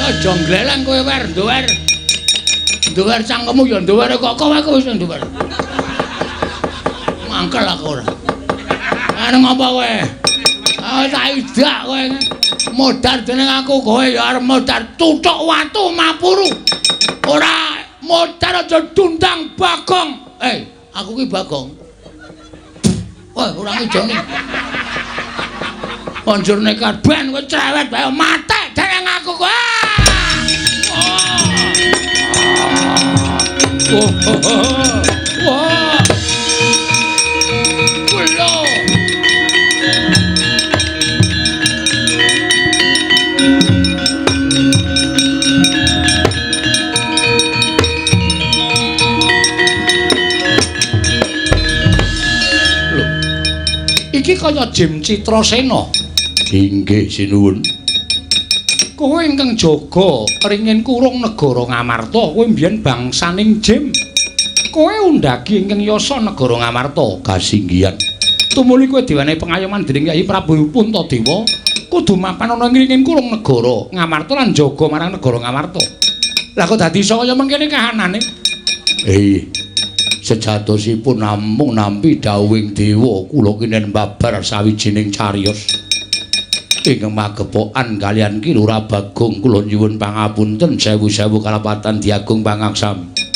Aja ngleleng kowe wer nduwer. Nduwer cangkemmu ya nduwer kok kowe wis nduwer. Mangkel aku ora. Arep ngopo kowe? Ah tak idak kowe. Modar dening aku kowe ya arep modar tuthuk watu mapuru. Ora modar aja dundang Bagong. Aku ki Bagong. Wah, ora ngijoni. Banjur nekat ben kowe cerewet bae matek dening aku kowe. Oh. Wah. Kulo. Lho. Iki kaya Jim Citrasena. Inggih, sinuwun. Kowe ingkang jaga ringin kurung negara Ngamarta, kowe mbiyen bangsaning Jim. Kowe undhagi ingkang yasa negara Ngamarta kasinggihan. Tumuli kowe diwenehi pengayoman dening Kyai Prabu Puntadewa, kudu mapan ana ing ringin kurung negara Ngamarta lan jaga marang negara Ngamarta. Lah kok dadi iso kaya mengkene kahanane? Sejatosipun namung nampi dawuhing dewa kula kinen babar sawijining cariyos. Ingkang magepokan kaliyan Ki Lurah Bagong kula nyuwun pangapunten sewu-sewu kalapatan diagung pangaksami.